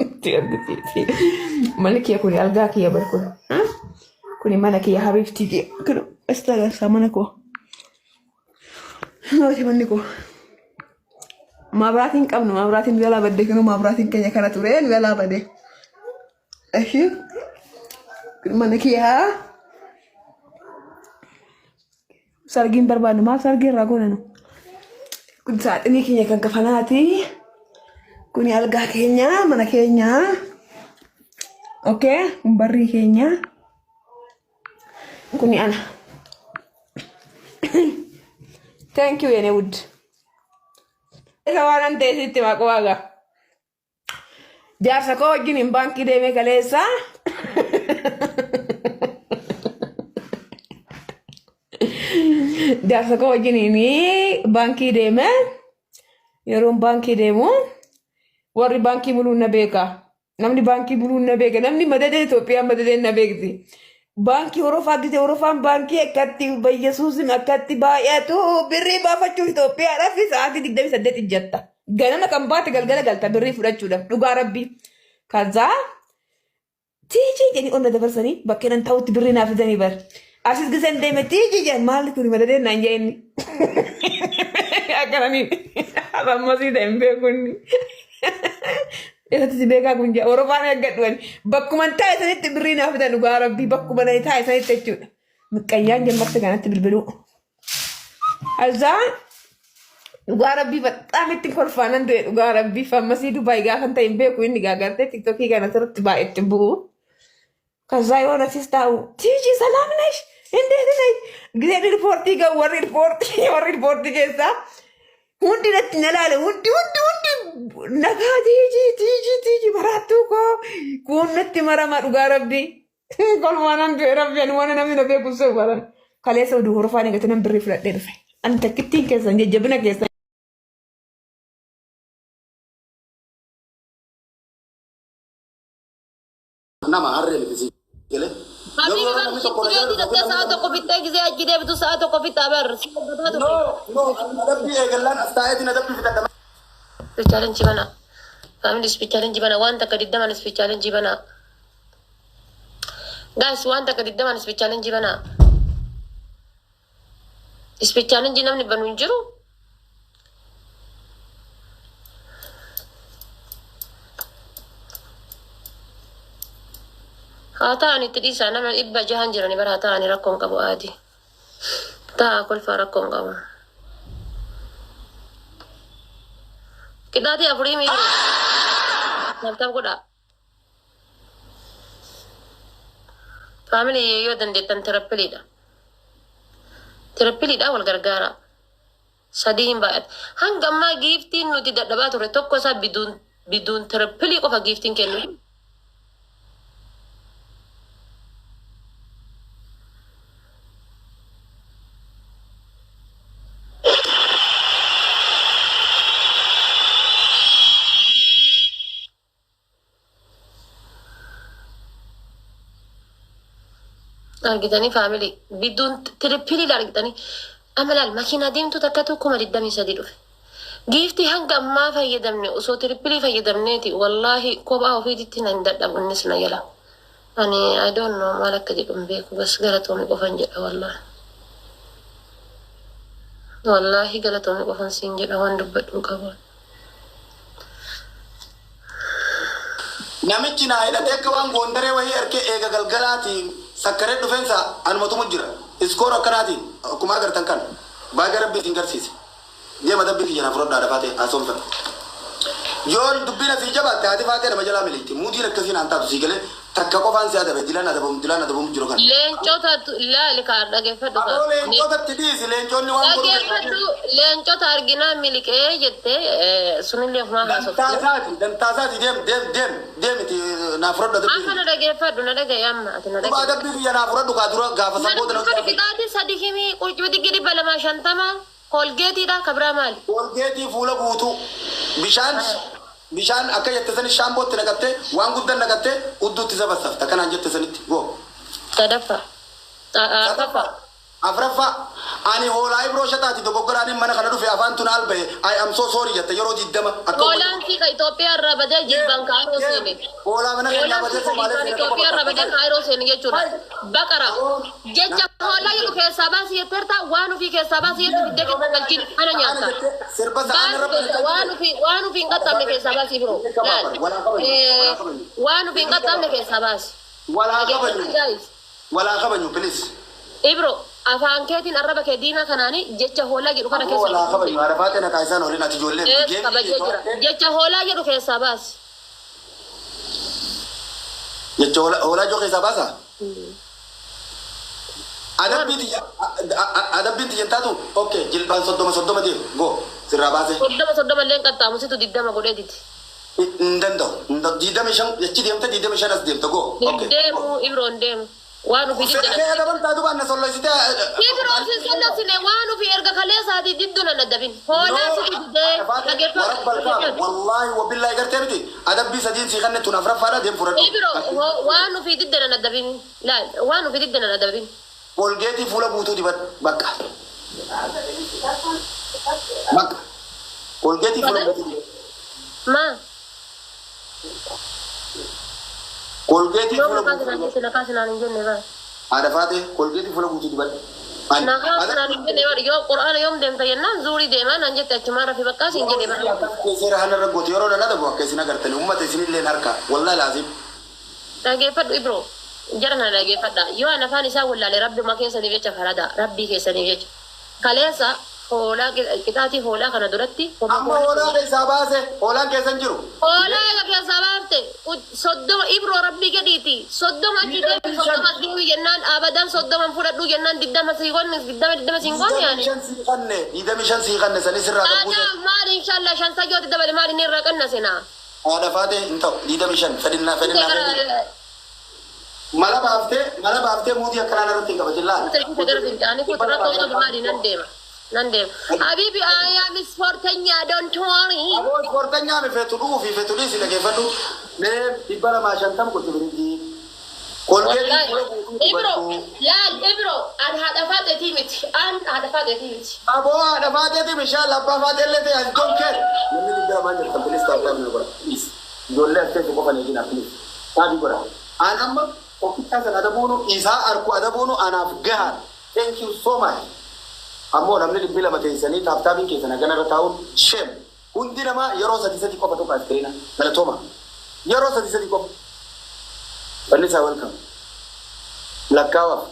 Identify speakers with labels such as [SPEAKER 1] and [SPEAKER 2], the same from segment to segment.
[SPEAKER 1] Itti argisiisi. Manni kiyya kuni algaa kiyya bar kun. Kuni mana kiyya habiibtii kiyya. Kun asitti agarsiisa mana koo. Nooti manni koo. Mabraatiin qabnu mabraatiin nu jalaa badde kunuu mabraatiin keenya kana ture nu jalaa bade. Eshi kun mana kiyya. Sargiin barbaadnu maaf sargii irraa goona nu. Kun saaxinii keenya kan kafanaati. Kuni algaa keenya mana keenya. Okay, kun barrii keenya. Kuni ana. Thank you yene wud. Isa waan an ta'e sitti maquu waagaa. Jaarsa koo wajjin hin baankii deemee kaleessa. Jaarsa koo wajjin baankii deeme. Yeroon baankii deemu warri baankii buluun na beeka. Namni baankii buluun na beeka. Namni madadee Itoophiyaa madadeen na beekti. Baankii horofaa gite horofaan baankii akkatti bayyasuusin akkatti baay'atu birrii baafachuuf Itoophiyaadhaaf sa'aatii 28 ijjatta. Ganama kan baate galgala galta birrii fudhachuudhaaf dhugaa rabbii. Kazaa tiijii jedhanii onna dabarsanii bakkee nan ta'utti birrii naaf fidanii bar. Asis giseen deeme tiijii jedhan maalli kuni madadeen naan jee inni. Akkananii ammasii ta'e hin beeku inni. Eessatti si beekaa kun jaa Orofaan eeggadhu ani. Bakkuma taa'e sanitti birrii naaf fidan dhugaa rabbii bakkuma nani taa'e sanitti jechuudha. Miqqayyaan jammarte kanatti bilbiluu. Azaa dhugaa rabbii baxxaam itti kolfaanan du'e dhugaa rabbii fammasii Dubaay gaafa ta'e hin beeku inni gaagartee tiktokii kana sirriitti baay'eetti bu'u. Kazaa yoon asis taa'u tiijii salaam nesh indeet nesh giseen riippoortii ga'u warri riippoortii warri riippoortii keessaa hundi natti na laale hundi hundi hundi nagaa tiijii tiijii tiijii maraattuu koo kun natti marama dhugaa rabbii kolfaanan du'e rabbi ani waan namni na beeku se'u baran kaleessa oduu horofaan eegate nan birrii fudhadhee dhufe ani takkittiin keessan jajjabina keessan.
[SPEAKER 2] Nama harree miti si galee. Garuu
[SPEAKER 3] Habibi
[SPEAKER 2] yeroo
[SPEAKER 3] bar
[SPEAKER 2] namni tokko na
[SPEAKER 3] shifti
[SPEAKER 2] jala
[SPEAKER 3] keetii
[SPEAKER 2] dhufu
[SPEAKER 3] dhattee
[SPEAKER 2] namni
[SPEAKER 3] sa'a
[SPEAKER 2] nama
[SPEAKER 3] tokko fixxee gizee achi deebitu sa'a tokko fixxa bar. Si hojjetaa
[SPEAKER 2] No,
[SPEAKER 3] turre.
[SPEAKER 2] no, ani adabbii eegallaan as taa'eetiin adabbii fixadha.
[SPEAKER 3] Speech challenge bana. Family speech challenge bana. Waan takka digdamaan speech challenge bana. Guys waan takka digdamaan speech challenge bana. Speech challenge namni banu hin jiru. Haa ta'an itti dhiisaa nama dhibba jahan jirani bara haa ta'ani rakkoo hin qabu aadi. Ta'a kolfaa rakkoo hin qabu. Qixaatii afurii miidhuu. Taaptaap godhaa. Family yoo dandeettan tirappiliidha. Tirappiliidha wal gargaara. Sadii hin baay'ata. Hanga ammaa giiftiin nuti dadhabaa turre tokko isaa biduun biduun tirappilii qofa giiftiin kennu. Argitanii faamilii bidduun tirippiliidha argitanii. Amma laal makiinaa deemtuu takkatu 23,000 dhufe. Giiftii hanga ammaa fayyadamne osoo tirippilii fayyadamneeti wallaahi kophaa ofiititti nan dadhabu innis na jala. Ani I don't know maal akka jedhu hin beeku bas galatoomi qofan jedha wallaahi. Wallaahi galatoomi qofan siin jedha waan dubbadhu hin qabu.
[SPEAKER 2] Namichi naa hidhatee akka waan goondaree wahii arkee eega galgalaatii sakkaree dhufeensa anuma tumu jira. Iskoor akkanaatiin akkuma agartan kana. Baga rabbi isin garsiise. Deema dabbii kiyya naa fudhadhaa dafaa ta'e haasawaan fedha. Yoo dubbiin asii jabaatte haati faatee nama jalaa miliqxi. Muudiin akkasii naan taatu sii galee takka qofaan si adabe dilaan adabamu dilaan adabamu jiru kana.
[SPEAKER 3] Leencota laali kaa dhageeffadhu kaa.
[SPEAKER 2] Aboo leencotatti dhiisi leenconni waan godhu
[SPEAKER 3] Dhageeffadhu leencota arginaa miliqee jette sunillee ofumaa
[SPEAKER 2] Dantaa
[SPEAKER 3] haasofte.
[SPEAKER 2] isaati dantaa isaati deem deem deem deemiti naa fudhadhu adabbii
[SPEAKER 3] Amma
[SPEAKER 2] kiyya.
[SPEAKER 3] na dhageeffadhu na dhaga'i amma ati na
[SPEAKER 2] Duba
[SPEAKER 3] dhaga'i.
[SPEAKER 2] adabbii kiyya naa fudhadhu kaa dura gaafa san booda na
[SPEAKER 3] Mana
[SPEAKER 2] gaafadhu.
[SPEAKER 3] fixaati sadi himii qurcumi diggi 250 koolgeetiidha ka biraa maali?
[SPEAKER 2] Koolgeetii fuula guutuu bishaan bishaan akka jette sani shaambootti naqattee waan guddan naqattee udduutti safassafta akkanaan jette sanitti go.
[SPEAKER 3] Sadaffaa. Arfaffaa.
[SPEAKER 2] Sadaffaa. Afraffaa, ani hoolaa Ibroo Shataati dogoggoraan mana kana dhufe afaan tun albahe, I am so sorry jette yeroo 20 akka
[SPEAKER 3] Hoolaan fiiqa Itoophiyaa irraa badee jilbaan Kaayiroo seene.
[SPEAKER 2] Hoolaa mana keenyaa
[SPEAKER 3] Hoolaan
[SPEAKER 2] badee
[SPEAKER 3] fiiqa
[SPEAKER 2] Somaalee
[SPEAKER 3] jilbaan
[SPEAKER 2] seene.
[SPEAKER 3] Itoophiyaa irraa badee Kaayiroo seene jechuudha. Baqara. Jecha hoolaa jedhu keessaa baasii jetteerta, waan ofii keessaa baasii jettu fiddee keessa galchiin ana nyaata.
[SPEAKER 2] Sirba sa'aan irra
[SPEAKER 3] Waan ofii hin qaxxaamne keessaa baasii biroo. Laal. Waan ofii hin qaxxaamne keessaa baasi.
[SPEAKER 2] Walaa kabaju.
[SPEAKER 3] Guys.
[SPEAKER 2] Walaa kabaju, please.
[SPEAKER 3] Ibro, afaan keetiin arraba kee diimaa kanaani jecha hoolaa jedhu kana
[SPEAKER 2] Ammoo walaa
[SPEAKER 3] keessa
[SPEAKER 2] kabaju. Arafaatee naqaa isaan waliin ati ijoollee.
[SPEAKER 3] Kabajee jira. Jecha hoolaa jedhu keessaa baasi.
[SPEAKER 2] Jecha hoolaa joo keessaa baasa. Adabbiin tiyyan taatu, okay, jilbaan 30 30 deemu go sirraa baase.
[SPEAKER 3] 30 30 illee hin qaxxaamu, situ 20 godheetiti.
[SPEAKER 2] Hin danda'u. 25 achi deemte, 25 as deemte, go.
[SPEAKER 3] Hin
[SPEAKER 2] Okay.
[SPEAKER 3] deemu, Ibro, hin deemu. Waan ofii
[SPEAKER 2] Fedha
[SPEAKER 3] didda.
[SPEAKER 2] kee adaban taatu baanna solloysitee.
[SPEAKER 3] Ibro, sin solloosine, waan ofii erga kaleessaatii diddu nan adabin. Hoolaa situ didee dhaggeeffatu.
[SPEAKER 2] Wallaahi wabillaahi gartee miti adabbii sadiin sii kanne tun afraffaadha, deem fudhadhu.
[SPEAKER 3] Ibro, waan ofii didda nan adabin. Laal, waan ofii didda nan adabin.
[SPEAKER 2] Kolgeetii fuula guutuu dibadhu, bakka. Bakka. Kolgeetii fuula guutuu dibadhu.
[SPEAKER 3] Maa?
[SPEAKER 2] Kolgeetii
[SPEAKER 3] Yoo
[SPEAKER 2] fuula
[SPEAKER 3] maqaa
[SPEAKER 2] guutuu
[SPEAKER 3] sinaan
[SPEAKER 2] dibadhu.
[SPEAKER 3] jette nakaa sinaan hin jenne bara.
[SPEAKER 2] Haadha faatee, kolgeetii fuula guutuu dibadhu.
[SPEAKER 3] Nakaa sinaan hin jenne bara, yoo qura'aana yoom deemta jennaan zuurii deemaa naan jette, achumaan rafi bakkaa siin jedhe bara.
[SPEAKER 2] Seera hana goote yeroo nan adabu akka isin agartani uummata isinillee harka wallahi laazim.
[SPEAKER 3] Dhageeffadhu Ibro, jara na dhageeffadha. Yoo an afaan isaa wallaale, rabbuma keessaniif jecha farada, rabbii keessaniif jecha. Kaleessa hoolaa qixaatii hoolaa kana duratti
[SPEAKER 2] Amma hoolaa keessaa baase, hoolaan keessan jiru.
[SPEAKER 3] Hoolaa eega keessaa baafte 30, Ibro, rabbii gadiiti. 30 achi deemi, 30 as deemi jennaan abadan 30 fudhadhu jennaan 20 sii goone, 20 20 siin goone yaani.
[SPEAKER 2] 25 sii kanne, 25 sii kanne sanis irraa qabuuse.
[SPEAKER 3] Aadaa maali, inshallah shan sajooti dabale, maali inni irraa qannasina.
[SPEAKER 2] Haadha faatee, hin ta'u, 25 fedhinnaa fedhinnaa fedhinnaa. Mala baaftee muudii akkanaan irratti hin qabatin laal.
[SPEAKER 3] Gara fincaanii kutu rakkoo qabu, maali, nan deema. Nan deema. Habibi, I am ispoorteenya, don't worry.
[SPEAKER 2] Aboo, ispoorteenyaa mi feetu dhuguu fi feetu dhiisi, dhageeffadhu. Mee 250 gochi biriijii. Kolgeetii fuula guutuu
[SPEAKER 3] Ibro,
[SPEAKER 2] dibadhu.
[SPEAKER 3] laal Ibro, an haadha faaxeetii miti. An haadha faaxeetii miti.
[SPEAKER 2] Aboo, haadha faateeti bishaan labbaa faatee illee ta'e, I don't care. Namni 200 jirtan, please tap tap godha. Please. Ijoollee as keessa qofa eegina, please. Taabii godha. An amma okkichaa sana adabuunu isaa arku adabuunu anaaf gahaan. Thank you so much. Ammoo namni 200 teessanii tap tapiin keessan hagana irra taa'uun shame. Hundi namaa yeroo sadi sadi qofa tokko askiriina. Galatooma. Yeroo sadi sadi qofa. Bal'isaa, welcome. Lakkaawaaf.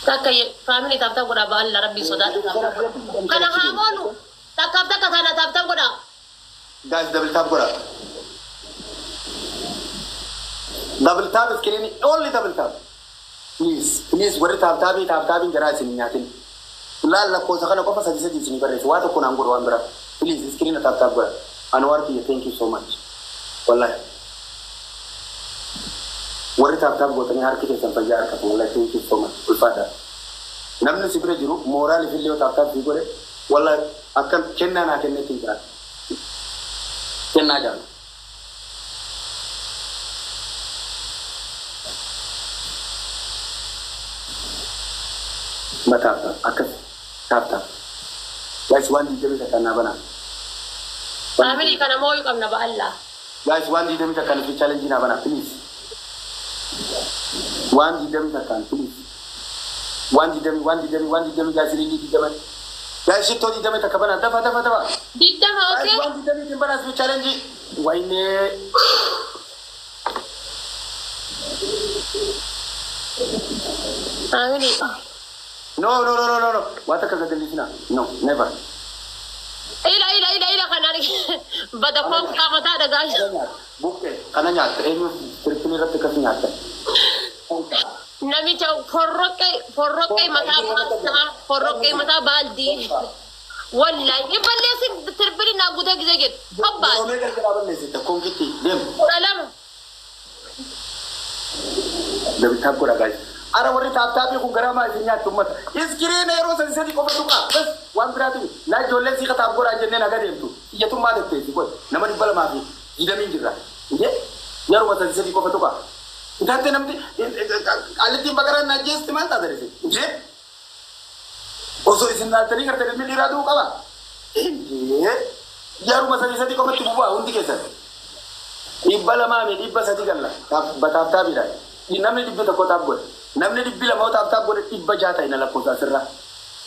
[SPEAKER 3] Takka family tap tap godhaa, ba'alla rabbii sodaadha. Kana haa moonu takkaaf takka tana tap tap godhaa.
[SPEAKER 2] Guys, double tap godha. Double tap screen, only double tap. Please, please, warri tap tapii tap tapiin garaa isin hin nyaatin. Laal, lakkoofsa kana qofa sadi sadi isin barreessu. Waa tokko naan godhu waan biraa. Please, screen tap tap godha. Anwaar kiyya, thank you so much. Wallahi. Warri tap tap gootanii harki keessan fayyaa harkatu. Wallahi, thank you so much. Ulfaadha. Namni si bira jiru mooraaliif illee yoo tap tap sii godhe, wallahi akka kennaa naa kenneetti hin jiraatu. Kennaa jaalladha. Ma tap tap akkas tap tap. Guys, waan 21 naa banaa.
[SPEAKER 3] Family kana mooyuu qabna, ba'alla.
[SPEAKER 2] Guys, waan 21 fi challenge naa banaa, please. Waan 21, please. Waan 20, waan 20, waan 20, guys, ringii 20. Guys, shittoo 21 banaa, dafa dafa dafa.
[SPEAKER 3] 20,
[SPEAKER 2] Guys,
[SPEAKER 3] okay.
[SPEAKER 2] waan 20 banaa fi challenge. Waynee.
[SPEAKER 3] Family.
[SPEAKER 2] No, no, no, no, no, no. Waan takka gadallisina. No, never.
[SPEAKER 3] Ila ila ila ila kanaan bada koon qaamataa dhagaa.
[SPEAKER 2] Buqqee kana nyaatta, eenyu firfiri irratti akkas nyaatta.
[SPEAKER 3] Namicha forroqqee forroqqee mataa paastaa forroqqee mataa baaldii. Wallahi hin balleessin, triple naa guutee gisee jedhu. Hobbaa.
[SPEAKER 2] Yeroo meeqa gargaraa balleessite konkitti deemu.
[SPEAKER 3] 12.
[SPEAKER 2] Double tap godha, guys. Ara warri tap tapii kun garaa maa isin nyaattu uummata. Screen yeroo sadi sadi qofa tuqaa. Bas, waan biraati. Laa, ijoolleen siiqa tap godhaa jenneen haga deemtu. Iyyatummaa tetteessi godhe. Nama 220 jirra. Ijee yeroo sadi sadi qofa tuqaa. Itaatti namni qaalittiin baqaraan na ajjeesti maal taata isin? Jee osoo isin laaltanii gartee ilmi dhiiraa du'uu qaba. Jee jaaruma sadii sadii qofatti bubu'aa hundi keessan. 200 mi 300 galla bataaf taabiidha. Namni 100 taaf godhe. Namni 200 taaf taaf godhe 600 ta'e na lakkoofsa asirraa.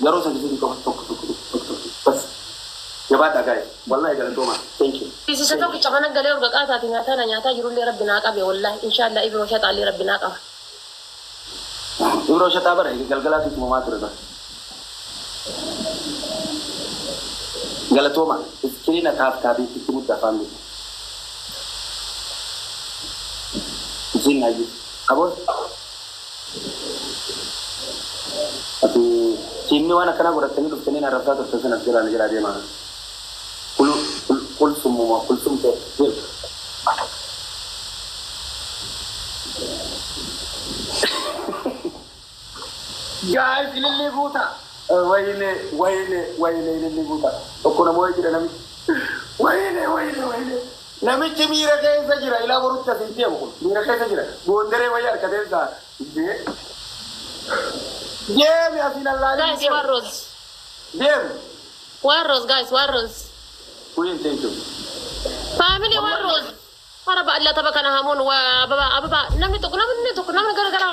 [SPEAKER 2] Yeroo sadii sadii qofa tokko tokko tokko tokko bas. Jabaadhaa gaa'e. Wallahi galatooma. Thank you.
[SPEAKER 3] Isa tokkicha mana galee urga qaataati nyaataa na nyaataa jirullee rabbi naa qabe wallahi inshallah Ibro shaxaallee rabbi naa qaba.
[SPEAKER 2] Ibro shaxaa bara galgalaatu tumamaa ture bara. Galatooma. Iskiriina taaf taabii itti mudda afaan miti. Isin naayyuu. Aboon. Ati tiimni waan akkanaa godhatanii dhuftanii na arrabsaa turte sana as jalaa na jalaa deemaa. Kulsumuma kulsum ta'e deemu. Guys, ilillee guutaa. Wayine, wayine, wayine, ilillee guutaa. Tokko nama wayii jira namichi. Wayine, wayine, wayine. Namichi miira keessa jira. Ilaa borutti asii deemu kun. Miira keessa jira. Goondaree wayii harkatee isaa. Deemi asiin allaalii.
[SPEAKER 3] Guys, one rose.
[SPEAKER 2] Deemi.
[SPEAKER 3] One rose, guys, one rose.
[SPEAKER 2] Queen, thank you.
[SPEAKER 3] Family, one rose. Araba Allah tapha kana hamuun waa ababa ababa namni tokko namni tokko namni gara gara.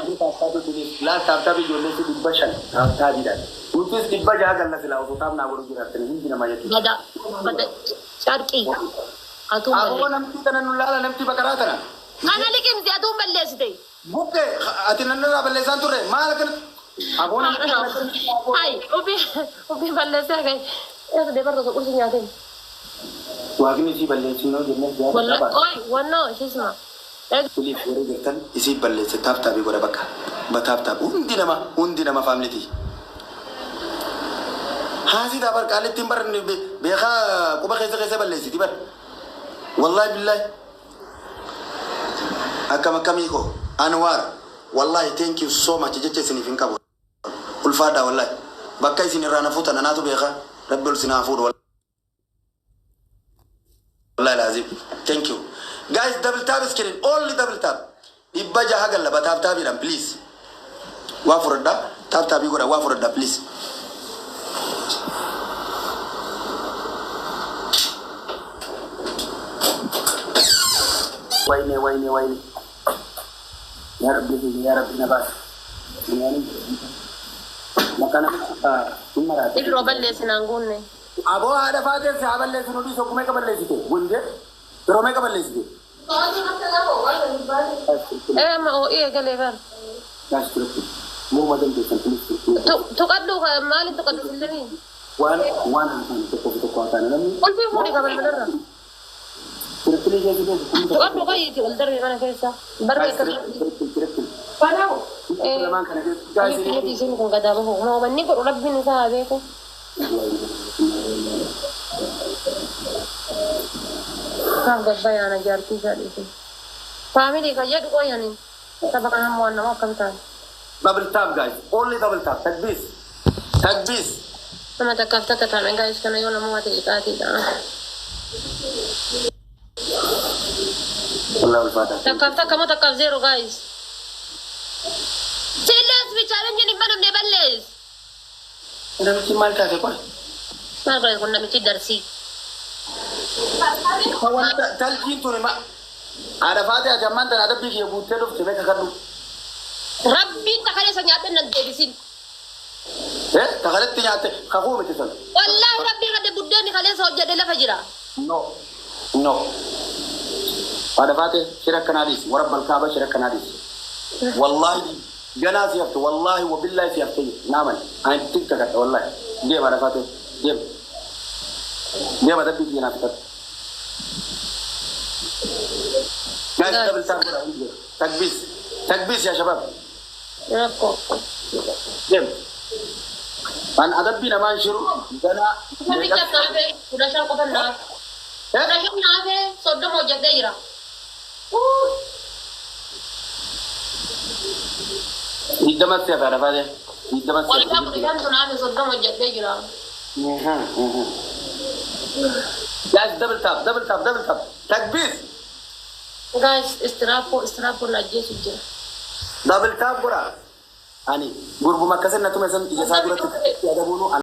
[SPEAKER 2] Laal taaptaabii ijoollee si 500 taaptaabiidhaan. Nutis 600 galla silaa osoo taapnaa godhu jiraattanii hundi namaa jechuudha.
[SPEAKER 3] Bada bada carqii. Atuu
[SPEAKER 2] Aboo
[SPEAKER 3] balleessite.
[SPEAKER 2] namti tana nu laala namti baqaraa tana.
[SPEAKER 3] Kana liqimsi atuu balleessite.
[SPEAKER 2] Buqqee ati nannarraa balleessaan turre maal akkana. Aboo namti tana.
[SPEAKER 3] Ay ofii ofii balleessee hafe. Eessa deebar tokko qursi nyaateen.
[SPEAKER 2] Waaqni isii balleessinoo jennee gaafa
[SPEAKER 3] Wallahi
[SPEAKER 2] qabaa.
[SPEAKER 3] oy wannoo isisma.
[SPEAKER 2] Filiif warri jirtan isii balleesse taaptaabii godha bakka. Bataaptaab hundi nama faamilitii. Haasii taa barqaalittiin bar beekaa quba keessa keessa balleessiti bar. Wallahi billahi. Akkam akkamii koo Anwaar wallahi thank you so much jecha isiniif hin qabu. Ulfaadhaa wallahi. Bakka isin irraa na fuutan anaatu beekaa. Rabbi ol isin haa fuudhu wallahi laazim. Thank you. Guys, double tap screen only double tap. 600 galla bataaf taabiidhaan please. Waa fudhadhaa taap taabii godha waa fudhadhaa please. Wayne wayne wayne. Yaa Rabbi yaa Rabbi na baasi. Maqaa nama hin maraate.
[SPEAKER 3] Ibro balleessinaan guunne.
[SPEAKER 2] Aboo haadha faatee si haa balleessu nu dhiisu meeqa balleessite? Gundee yeroo meeqa balleessite?
[SPEAKER 3] Ee amma oo'ii eegalee bar.
[SPEAKER 2] Morma dandeessan please.
[SPEAKER 3] Tuqadhu maaliin tuqadhu sillamii?
[SPEAKER 2] Waan waan haa tokko fi tokko haa taane namni.
[SPEAKER 3] Qulfii fuudhi ka balbalarra.
[SPEAKER 2] Triple keessa keessa kun
[SPEAKER 3] Tuqadhu qayyiiti ol darbe mana keessa. Barbe akka.
[SPEAKER 2] Triple triple. Lamaan kana keessa.
[SPEAKER 3] Biyyi isin kun gadaa bahu. Manni godhu rabbiin isaa haa beeku. Kaaf gabba yaana jaartii isaa dhiise. Faamilii kan jedhu qoyyanii. Saba kanaan waan nama akkam ta'an.
[SPEAKER 2] Double tap guys. Only double tap. Takbis. Takbis.
[SPEAKER 3] Nama takkaaf takka taa'ame guys kana yoo nama mate ixaatiidha.
[SPEAKER 2] Wallahi ulfaata.
[SPEAKER 3] Takkaaf takka moo takkaaf zero guys. Sillee challenge hin banamne ballees.
[SPEAKER 2] Namichi maal taate qoy?
[SPEAKER 3] Maal godhe kun namichi darsii.
[SPEAKER 2] Wanta taljiin tuni ma haadha faatee ati ammaan tana adabbii kiyya guuttee dhufte beeka kadhu.
[SPEAKER 3] Rabbiin takaleessa nyaadhe nan deebisin.
[SPEAKER 2] Eh takalatti nyaatte kakuu miti sana.
[SPEAKER 3] Wallaahi rabbiin kadhe buddeenni kaleessa hojjedhe lafa jira.
[SPEAKER 2] No. No. Haadha faatee shira akkanaa dhiisi. Warra balkaaba shira akkanaa dhiisi. Wallaahi ganaa si hafte wallaahi wabillaahi si hafte naaman. Ani tikka kadha wallaahi. Deema haadha faatee deema. Deema adabbii kiyya naaf fixadhu. Guys, double tap godha. Takbis. Takbis yaa shabaab.
[SPEAKER 3] Rakkoo.
[SPEAKER 2] Deema. An adabbii namaan shiru ganaa.
[SPEAKER 3] Namicha naafee 15 qofa naafe. 15 naafee 30 hojjedhee jira.
[SPEAKER 2] 20 si hafe haadha faatee. 20 si
[SPEAKER 3] Waldaa
[SPEAKER 2] hafe.
[SPEAKER 3] 15tu naafe 30 hojjedhee jira.
[SPEAKER 2] Guys, double tap, double tap, double tap. Takbis.
[SPEAKER 3] Guys, istiraapoo istiraapoo na ajjeesu jira.
[SPEAKER 2] Double tap godha. Ani gurbuma akkasin na tume san ija isaa duratti adabuunu.